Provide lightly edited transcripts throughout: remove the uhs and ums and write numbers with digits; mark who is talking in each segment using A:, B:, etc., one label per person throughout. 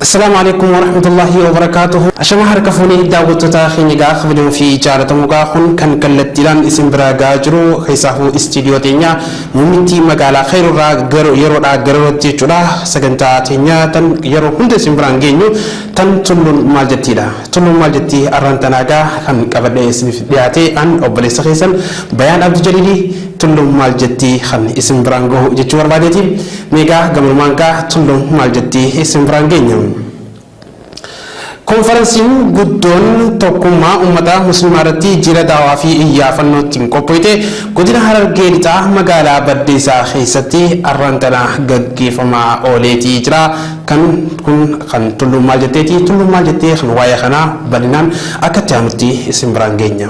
A: Assalaamu alaikum warahmatullahi wabarakaatuhu. Ashama harka fuunee daawwattoota keenya gaa kabajamoo fi jaalatamoo gaa kun kan kallattiidhaan isin biraa gaa jiru keessaafuu istiidiyoo teenya muummittii magaalaa Khayrurraa yeroodhaa gara yerootti jechuudha sagantaa teenya tan yeroo hunda isin biraan geenyu tan Tulluun maal jettiidha. Tulluun maal jettii arraan tanaa gaa kan qabadhee isiniif dhiyaate an obboleessa keessan Bayaan Abdi Jalili Tulluun maal jettii kan isin biraan gahu jechuu barbaadeeti. Mee gaa gamanumaan gaa Tulluun maal jettii isin biraan geenya. Konfaransiin guddoon tokkummaa ummata muslimaa irratti jila daawaa fi iyyaafannootiin qophoyte godina Harargee Lixaa magaalaa Baddeessaa keessatti arraan tana gaggeeffamaa ooleetii jira. Kan kun kan Tulluun maal jetteeti. Tulluun maal jettee kan waa'ee kanaa bal'inaan akka itti aanutti isin biraan geenya.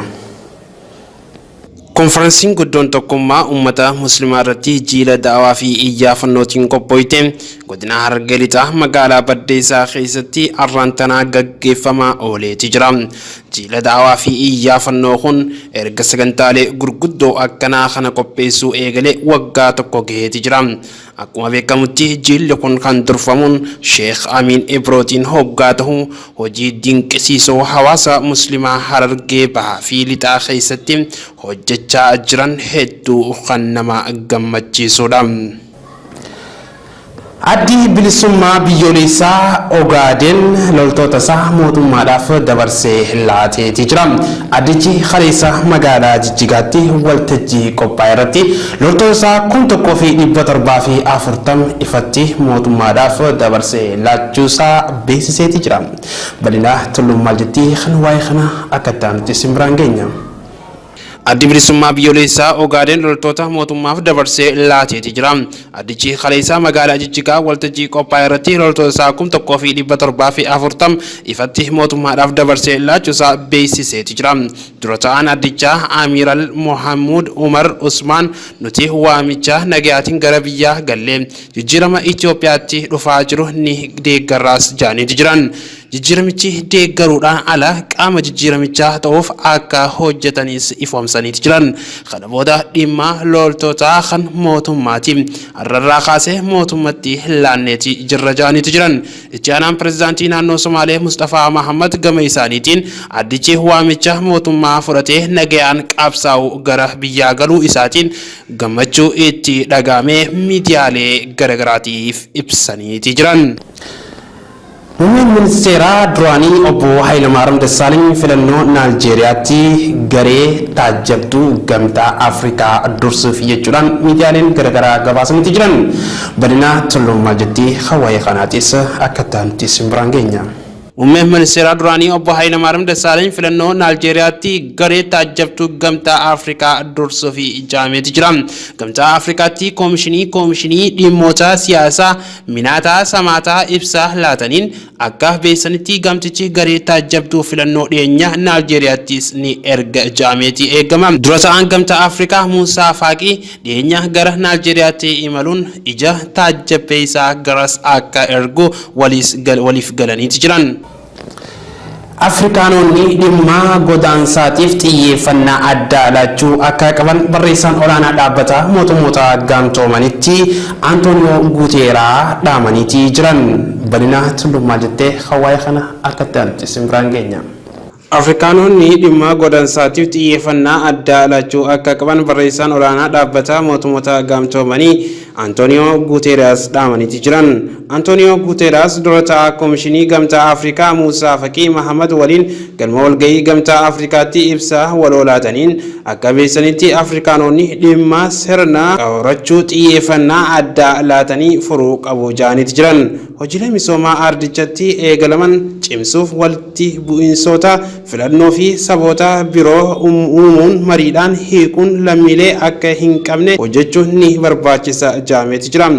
A: Konfaransiin guddoon tokkummaa ummata muslimaa irratti jiila da'awaa fi iyyaafannootiin qophooyte godina Harargee Lixaa magaalaa Baddeessaa keessatti arraan tanaa gaggeeffamaa ooleeti jira. Jiila da'awaa fi iyyaafannoo kun erga sagantaalee gurguddoo akkanaa kana qopheessuu eegale waggaa tokko gaheeti jira. Akkuma beekamutti jiilli kun kan durfamuun Sheekh Amiin Ibrootiin hoggaa tahu, hojii dinqisiisoo hawaasa Muslimaa Harargee Bahaa fi Lixaa keessatti hojjachaa jiran hedduu kan nama gammachiisuudha. Addi Bilisummaa Biyyooleysaa Ogaadeen loltoota isaa mootummaadhaaf dabarsee laateeti jira. Addichi kaleessa magaalaa Jijjigaatti waltajjii qophaa'e irratti loltoota isaa 1740 ifatti mootummaadhaaf dabarsee laachuu isaa beeksiseeti jira. Bal'ina Tulluun maal jetti kan waa'ee kanaa akka itti aanutti isin biraan geenya. Addi Bilisummaa Biyyoolessaa Ogaadeen loltoota mootummaaf dabarsee laateeti jira. Addichi kaleessa magaalaa Jijjigaa waltajjii qophaa'e irratti loltoota isaa 1740 ifatti mootummaadhaaf dabarsee laachuusaa beeksiseeti jira. Dura ta'aan addichaa Amiiral Mohaammuud Umar Usmaan nuti waamicha nagayaatiin gara biyyaa galle jijjiirama Itoophiyaatti dhufaa jiru ni deeggarraas jaaniiti jiran. Jijjiiramichi deeggaruudhaan ala qaama jijjiiramichaa ta'uuf akka hojjetanis ifoomsaniiti jiran. Kana booda dhimma loltootaa kan mootummaati. Har'arraa kaasee mootummatti laanneeti jirra ja'aniiti jiran. Itti aanaan pirezidaantii naannoo Somaalee Musxafaa Mahammad gama isaaniitiin addichi waamicha mootummaa fudhatee nagayaan qabsaa'uu gara biyyaa galuu isaatiin gammachuu itti dhaga'ame miidiyaalee garagaraatiif ibsaniiti jiran. Muummeen Ministeeraa duraanii Obbo Hayilamaariam Dassaaleny filannoo Naaljeeriyaatti garee taajjabduu Gamtaa Afrikaa dursuuf jechuudhaan miidiyaaleen garagaraa gabaasaniiti jiran. Bal'ina Tulluun maal jetti kan waa'ee kanaatis akka itti aanutti isin biraan geenya. Muummeen Ministeeraa duraanii Obbo Hayilamaariam Dassaaleny filannoo Naaljeeriyaatti garee taajjabduu Gamtaa Afrikaa dursuuf ja'ameeti jira. Gamtaa Afrikaatti Koomishinii Koomishinii Dhimmoota Siyaasaa Minaataa Samaataa ibsa laataniin akka beeksisanitti gamtichi garee taajjabduu filannoo dhiyeenya Naaljeeriyaattis ni erga ja'ameeti eegama. Dura ta'aan Gamtaa Afrikaa Muusaa Faaqii dhiyeenya gara Naaljeeriyaatti imaluun ija taajjabbeessaa garas akka ergu waliif galaniiti jiran. Afrikaanonni dhimma godaansaatiif xiyyeeffannaa addaa laachuu akka qaban barreessaan olaanaa dhaabbata mootummoota gamtoomanitti Antooniyoo Guuteeraa dhaamaniiti jiran. Bal'ina Tulluun maal jettee kan waa'ee kana akka itti aanutti isin biraan geenya. Afrikaanonni dhimma godaansaatiif xiyyeeffannaa addaa laachuu akka qaban barreessaan olaanaa dhaabbata mootummoota gamtoomanii Antooniyoo Guuteeraas dhaamaniiti jiran. Antooniyoo Guuteeraas dura ta'aa Komishinii Gamtaa Afrikaa Muusaa Faqii Mahamad waliin galma walga'ii Gamtaa Afrikaatti ibsa waloo laataniin akka beeksisanitti Afrikaanonni dhimma sirna qorachuu xiyyeeffannaa addaa laatanii furuu qabu ja'aniiti jiran. Hojiilee misoomaa ardichatti eegalaman cimsuuf walitti bu'insoota filannoo fi saboota biroo uumuun mariidhaan hiikuun lammiilee akka hin qabne hojjechuun ni barbaachisa ja'ameeti jira.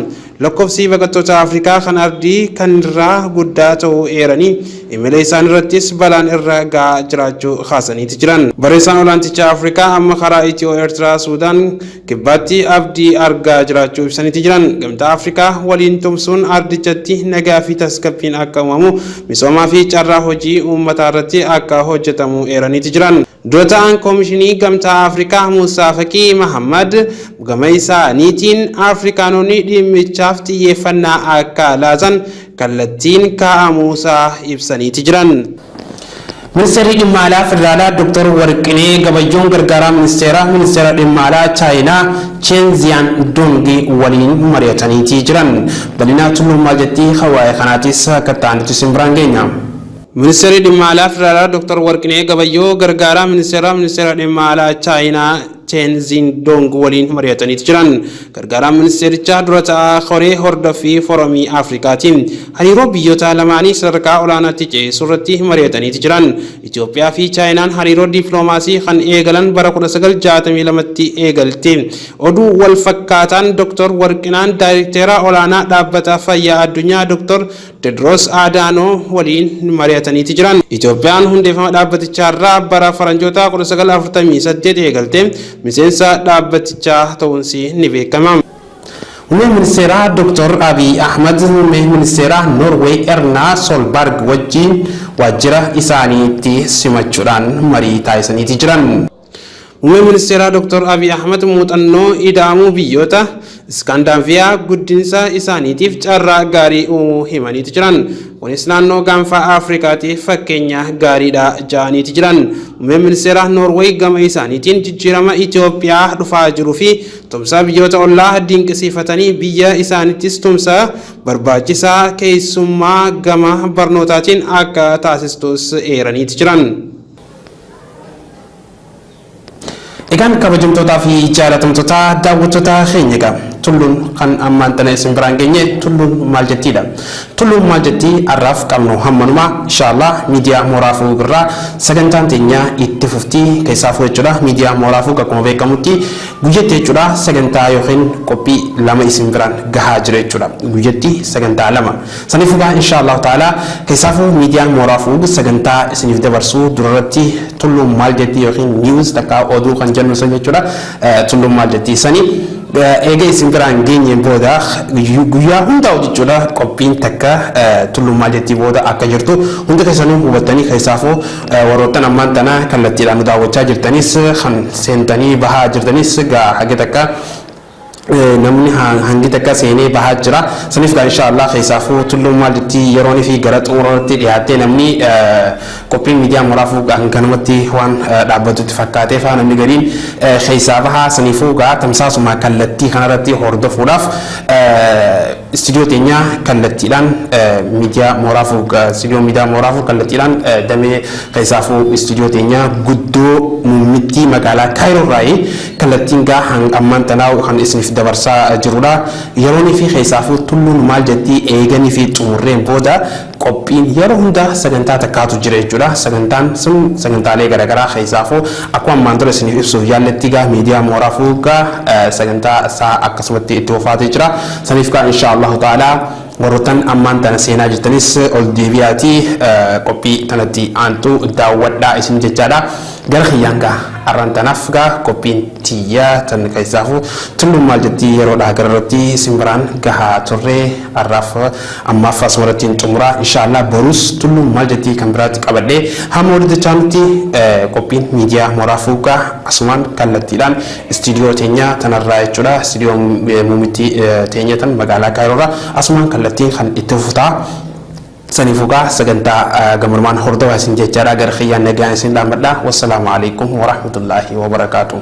A: Lakkoofsi baqattoota Afrikaa kan ardii kanirraa guddaa ta'uu eeranii, imala isaaniirrattis balaan irra ga'aa jiraachuu kaasaniiti jiran. Barreessaan olaanticha Afrikaa amma karaa Itiyoo-Eertiraa Suudaan Kibbaatti abdii argaa jiraachuu ibsaniiti jiran. Gamtaa Afrikaa waliin tumsuun ardichatti nagaa fi tasgabbiin akka uumamu, misoomaa fi carraa hojii uummataarratti akka hojjetamu eeraniiti jiran. Dura ta'aan Komishinii Gamtaa Afrikaa Muusaa Faqii Mahammad gama isaaniitiin Afrikaanonni dhimmicha dhaabbatichaaf xiyyeeffannaa akka laatan kallattiin kaa'amuusaa ibsaniiti jiran. Ministeerri Dhimma Alaa Federaalaa Dr. Warqinee Gabayyoon gargaaraa ministeera ministeera dhimma alaa Chaayinaa Cheen Ziyaan Dongi waliin mari'ataniitii jiran. Bal'inaa Tulluun maal jettii waa'ee kanaatis akka ta'anitti isin biraan geenya. Ministeerri Dhimma Alaa Federaalaa Dr. Warqinee Gabayyoo gargaaraa ministeera ministeera dhimma alaa Chaayinaa Cheen Zindong waliin mari'ataniiti jiran. Gargaaraan ministeerichaa dura ta'aa koree hordoffii Foromii Afrikaati. Hariiroo biyyoota lamaanii sadarkaa olaanaatti ceesisuu irratti mari'ataniiti jiran. Itoophiyaa fi Chaayinaan hariiroo diipiloomaasii kan eegalan bara 1962tti eegalte. Oduu wal fakkaataan Dr. Warqinaan daayirektera olaanaa dhaabbata fayyaa addunyaa Dr. Tedros Adaanoo waliin mari'ataniiti jiran. Itoophiyaan hundeeffama dhaabbatichaarraa bara faranjoota 1948 eegalte miseensa dhaabbatichaa ta'uunsi ni beekama. Muummeen ministeeraa Dr. Abiy Ahmad muummee ministeeraa Noorweey Erna Solberg wajjin waajjira isaaniitti simachuudhaan marii taasisaniiti jiran. Muummeen ministeeraa Dr. Abiy Ahmad muuxannoo ida'amuu biyyoota Iskaandaaviyaa guddinsa isaaniitiif carraa gaarii uumuu himaniiti jiran. Kunis naannoo gaanfa Afrikaatiif fakkeenya gaariidha ja'aniiti jiran. Muummeen ministeeraa Noorweey gama isaaniitiin jijjiirama Itoophiyaa dhufaa jiruu fi tumsa biyyoota ollaa dinqisiifatanii biyya isaanittis tumsa barbaachisaa keessummaa gama barnootaatiin akka taasistus eeraniiti jiran. Egaan kabajamtootaa fi jaalatamtoota daawwattoota keenya, egaa Tulluun kan ammaan tana isin biraan geenye Tulluun maal jettiidha. Tulluun maal jettii har'aaf qabnu hammanumaa. Inshaallah miidiyaa Mooraa Fuug irraa sagantaan teenya itti fuftii. Keessaafuu jechuudha, miidiyaa Mooraa Fuug akkuma beekamutti guyyatti jechuudha sagantaa yookiin qophii lama isin biraan gahaa jira jechuudha. Guyyatti sagantaa lama. Saniif egaa inshaallah ta'ala keessaafuu miidiyaan Mooraa Fuug sagantaa isiniif dabarsuu durarratti Tulluun maal jetti yookiin news takka oduu kan jennu san jechuudha. Tulluun maal jetti sani eega isin biraan geenyeen booda guyyaa hundaa'u jechuudha qophiin takka Tulluun maal jettii booda akka jirtu hundi keessanuu hubattanii, keessaafuu warroottan ammaan tana kallattiidhaan nu daawwachaa jirtanis, kan seentanii bahaa jirtanis, gaa haga takka namni hangi takka seenee bahaa jira. Saniif gaa inshaallah keessaafuu Tulluun maal jetti yeroon fi gara xumuraatti dhiyaattee namni qophiin miidiyaa Mooraafuu hanganumatti waan dhaabbatutti fakkaatee faa namni gariin keessaa bahaa. Saniifuu gaa tamsaasuma kallattii kanarratti hordofuudhaaf istiidiyoo teenya kallattiidhaan miidiyaa Mooraafuu, istiidiyoo miidiyaa Mooraafuu kallattiidhaan damee keessaafuu istiidiyoo teenya guddoo muummittii magaalaa Kaayiroo irraayi kallattiin gaa ammaan tanaa kan isiniif dabarsaa jirudha. Yeroonii fi keessaafuu Tulluun maal jettii eeganii fi xumurreen booda qophiin yeroo hunda sagantaa takkaatu jira jechuudha. Sagantaan sun sagantaalee garaagaraa keessaafuu akkuma ammaan dura isiniif ibsuuf yaalletti gaa miidiyaa Mooraafuu gaa sagantaa isaa akkasumatti itti fufaatee jira. Saniif gaa insha Allahu ta'ala warroottan ammaan tana seenaa jirtanis ol deebi'aatii qophii tanatti aantu daawwadhaa isin jechaadha. Gara kiyyaan gaa arraan tanaaf gaa qophiin tiyya tan keessaafuu Tulluun maal jettii yeroodhaa gara irratti isin biraan gahaa turre har'aaf ammaaf asumarratti hin xumuraa. Inshaallah borus Tulluun maal jettii kan biraatti qabadhee hamma walitti chaanutti qophiin miidiyaa Mooraa Fuuggaa asumaan kallattiidhaan istiidiyoo teenya tanarraa jechuudha, istiidiyoo muummittii teenya tan magaalaa Kaayiroorraa asumaan kallattiin kan itti fufutaa. Saniifuu gaa sagantaa gamurumaan hordofaa isin jechaadha. Gara kiyyaan nagaan isin dhaammadha. Wassalaamu alaikum warahmatullaahi wabarakaatu.